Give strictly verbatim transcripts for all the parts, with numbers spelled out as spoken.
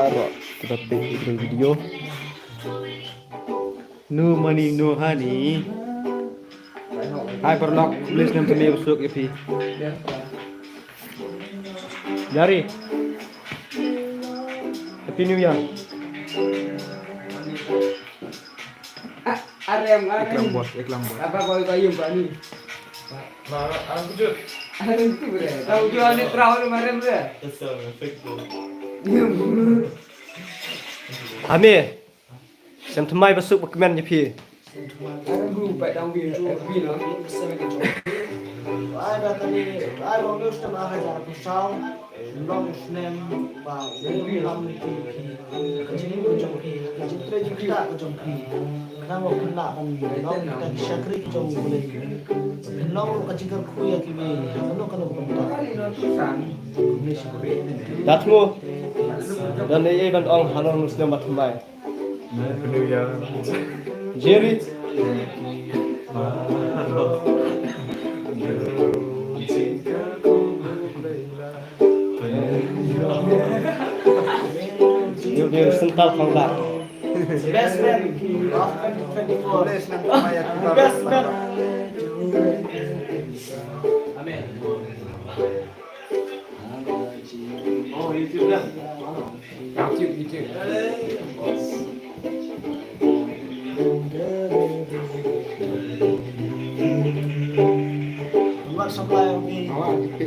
Baroh kiba peit ïa kane ka video. No money, no honey. Hai paralok, khublei snem thymmai basuk ïa phi. Jari. Happy New Year. Arem, arem. Iklam bos, iklam bos. Apa kau kau yum pani? Arem tu bre. Tahu jual ni terau ni marem bre. Ami. Snem thymmai basuk ba kmen ïa phi. Arem bu bai dang bi ju bi no. Ai ba tani, ai ba nus ta ma ha ja ku sau. Long snem ba wi lam ni phi. Ka jingim ka jong phi, ka jingtrei jingktah ka jong phi. Ka nang ba phi lah ban long kita ki shakri ki jong U Blei. Phin long ruh ka jingkyrkhu ïa kiwei ha kano kano ka bynta. Datmo. Don ei ei ban ong halor u snem ba thymmai. Jerry. You'll be a central contact. Best man of twenty twenty-four. Best man. Amen. Oh, YouTube dah. YouTube, YouTube. What supply of the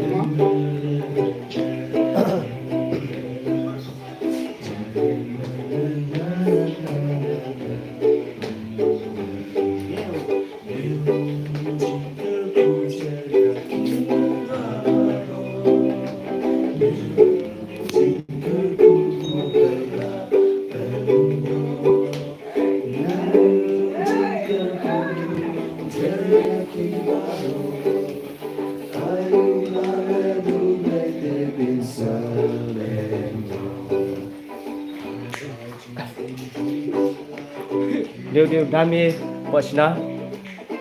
Deu deu dame pok sna.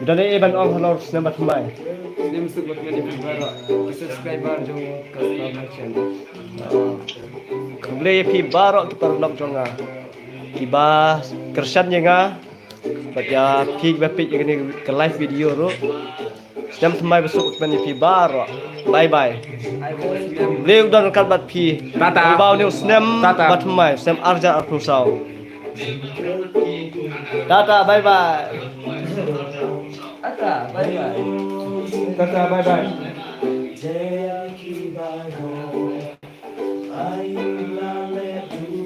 Dane e ban ong halor snem ba thymmai. Snem suk ba thymmai ïa phi baroh ki subscriber jong ka Star Merchant. Khublei ïa phi baroh ki paralok jong nga. Kiba kyrshan ïa nga. Bad ïa phi kiba peit ïa kane ka live video ruh. Snem thymmai basuk ban ïa phi baroh. Bye bye. Leu don kat bad phi. Tata. Ba u snem. Tata. Ba thymmai, snem arjar arphew saw. Tata, bye bye. Tata, bye bye. Tata, bye bye.